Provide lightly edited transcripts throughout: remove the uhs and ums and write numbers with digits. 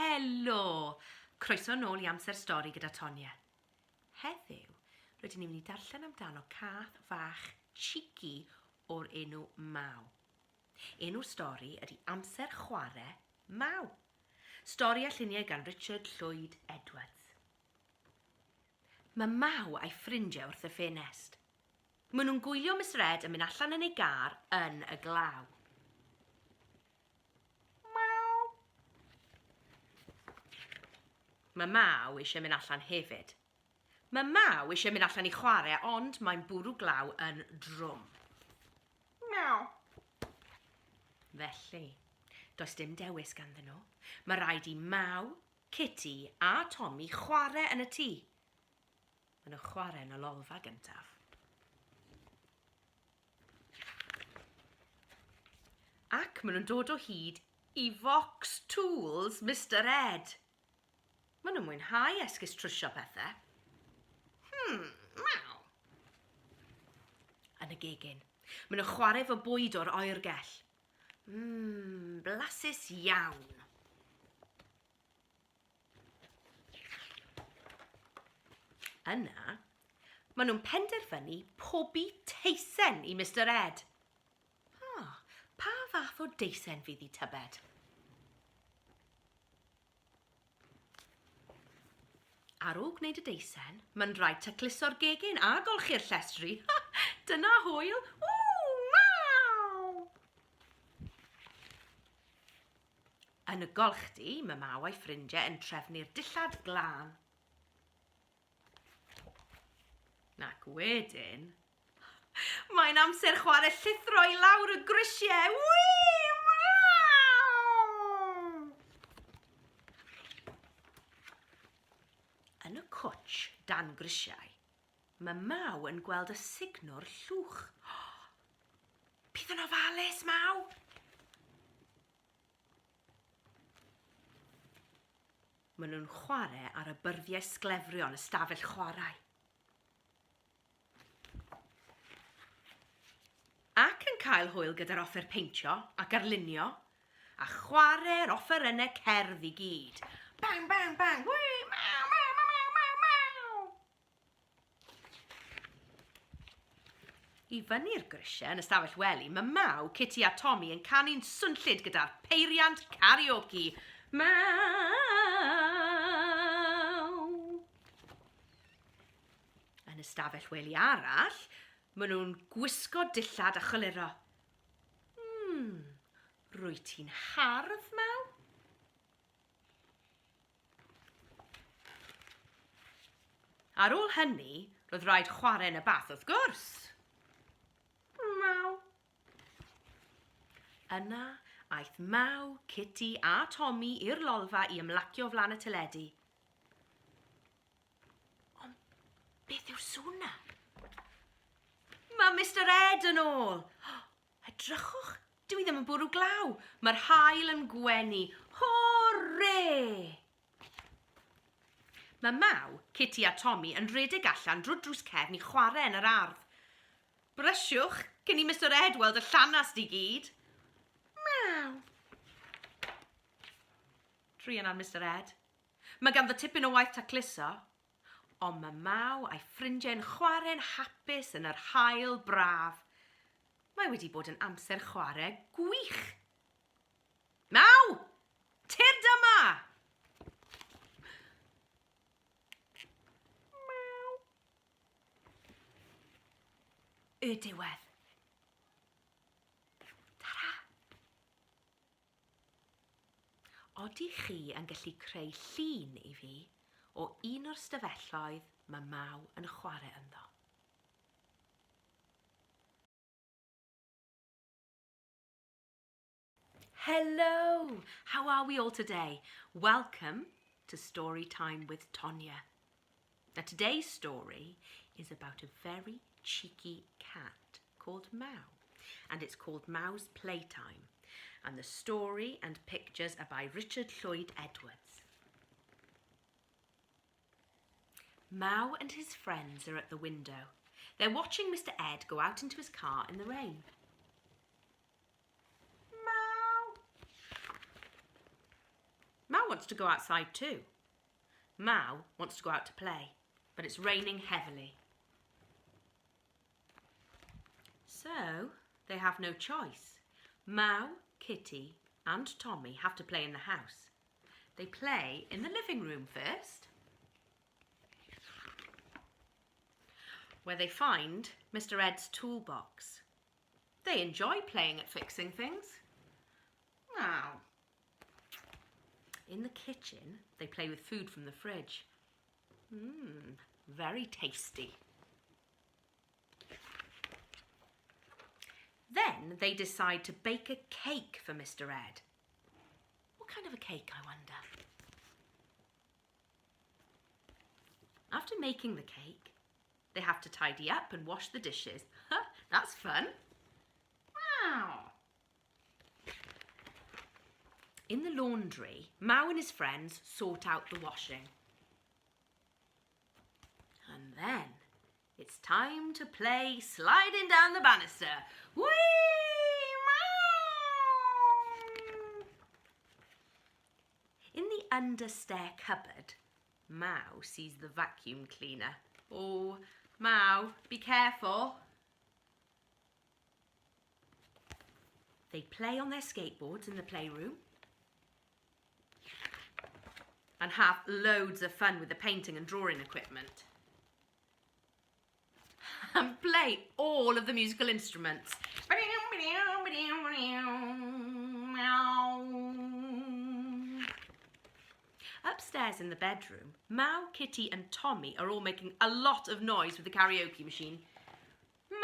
Helo! Croeso nôl i Amser Stori gyda Tonya. Heddiw, rydyn ni'n mynd i darllen amdano cath fach cheeky o'r enw Maw. Enw'r stori ydy Amser Chwarae Maw. Stori a lluniau gan Richard Llwyd Edwards. Mae Maw a'i ffrindiau wrth y ffenest. Maen nhw'n gwylio Miss Ed yn mynd allan yn ei gar yn y glaw. Maw. Mae Maw eisiau mynd allan hefyd. Mae Maw eisiau mynd allan i chwarae ond mae'n bwrw glaw yn drwm. Maw. Felly, does dim dewis ganddyn nhw. Mae rhaid i Maw, Kitty a Tommy chwarae yn y tŷ. Maen nhw'n chwarae yn y lolfa gyntaf. Ac maen nhw'n dod o hyd i focs tools Mister Ed. Maen nhw'n mwynhau esgus trwsio pethau. Hmm, maw. Yn y gegin. Maen nhw'n chwarae fo bwyd o'r oergell. Mmm, blasus iawn. Yna, maen nhw'n penderfynu pobi teisen i Mister Ed. Ah, pa fath o deisen fydd hi tybed? Ar ôl gwneud y deisen, mae'n rhaid tacluso'r gegin a golchi'r llestri. Dyna hwyl! Ww, maw! Yn y golchdy, mae Maw a'i ffrindiau yn trefnu'r dillad glân. Ac wedyn, mae'n amser chwarae llithro i lawr y grisiau. Wii! Maw! Yn y cwtsh dan grisiau, mae Maw yn gweld y sugnwr llwch. Bydd yn ofalus, Maw! Maen nhw'n chwarae ar y byrddiau sglefrio yn y stafell chwarae. Ac yn cael hwyl gyda'r offer peintio ac arlunio, a chwarae'r offerynnau cerdd i gyd. Bang, bang, bang, wii, maw, maw, maw, maw, maw, maw! I fyny'r grisiau yn y stafell wely, mae Maw, Kitty a Tommy yn canu'n swnllyd gyda'r peiriant karaoke. Maw! Yn y stafell wely arall, maen nhw'n gwisgo dillad a choluro. Hmm, rwyt ti'n hardd, Maw? Ar ôl hynny, roedd rhaid chwarae yn y bath wrth gwrs. Maw. Yna, aeth Maw, Kitty a Tommy i'r lolfa i ymlacio flan y teledu. Ond beth yw'r sŵn na? Mae Mister Ed yn ôl! Edrychwch, dyw hi ddim yn bwrw glaw. Mae'r haul yn gwenu. Hwre! Mae Maw, Kitty a Tommy yn rhedeg allan drwy'r drws cefn i chwarae yn yr ardd. Brysiwch, cyn i Mister Ed weld y llanast i gyd. Maw! Druan ar Mister Ed. Mae ganddo tipyn o waith tacluso. Ond mae Maw a'i ffrindiau'n chwarae'n hapus yn yr haul braf. Mae wedi bod yn amser chwarae gwych! Maw! Tyrd yma! Maw. Y diwedd. Tara! Odych chi yn gallu creu llun i fi o un o'r stafelloedd mae Maw yn chwarae ynddo? Hello! How are we all today? Welcome to Story Time with Tonya. Now today's story is about a very cheeky cat called Mao and it's called Mao's Playtime and the story and pictures are by Richard Llwyd Edwards. Mao and his friends are at the window. They're watching Mr Ed go out into his car in the rain. Mao! Mao wants wants to go outside too. Mau wants to go out to play, but it's raining heavily. So they have no choice. Mau, Kitty and Tommy have to play in the house. They play in the living room first, where they find Mr Ed's toolbox. They enjoy playing at fixing things. Now, in the kitchen, they play with food from the fridge. Mmm, very tasty. Then they decide to bake a cake for Mr Ed. What kind of a cake, I wonder? After making the cake, they have to tidy up and wash the dishes. That's fun. Wow. In the laundry, Mau and his friends sort out the washing. And then it's time to play sliding down the banister. Whee! Mau! In the understair cupboard, Mau sees the vacuum cleaner. Oh, Mau, be careful. They play on their skateboards in the playroom and have loads of fun with the painting and drawing equipment. And play all of the musical instruments. Upstairs in the bedroom, Mau, Kitty and Tommy are all making a lot of noise with the karaoke machine. Mau!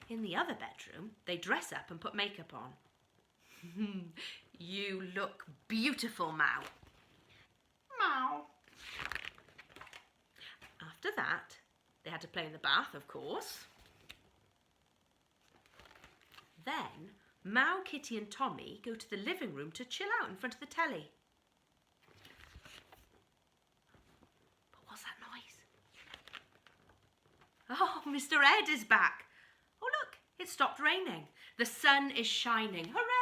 In the other bedroom, they dress up and put makeup on. you look beautiful, Mau. Mau. After that, they had to play in the bath, of course. Then, Mau, Kitty and Tommy go to the living room to chill out in front of the telly. But what's that noise? Oh, Mr Ed is back. Oh, look, it stopped raining. The sun is shining. Hooray!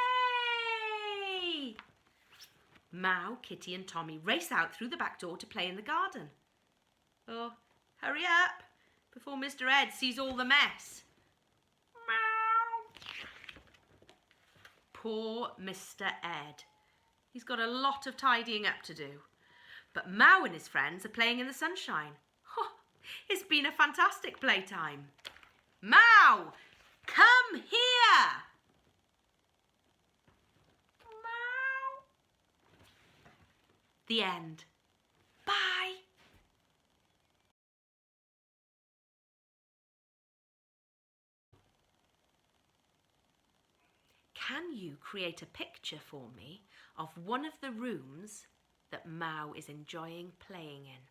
Mau, Kitty and Tommy race out through the back door to play in the garden. Oh, hurry up before Mr Ed sees all the mess. Meow. Poor Mr Ed. He's got a lot of tidying up to do. But Mau and his friends are playing in the sunshine. Oh, it's been a fantastic playtime. Mau, come here! Mau. The end. Bye. Can you create a picture for me of one of the rooms that Mau is enjoying playing in?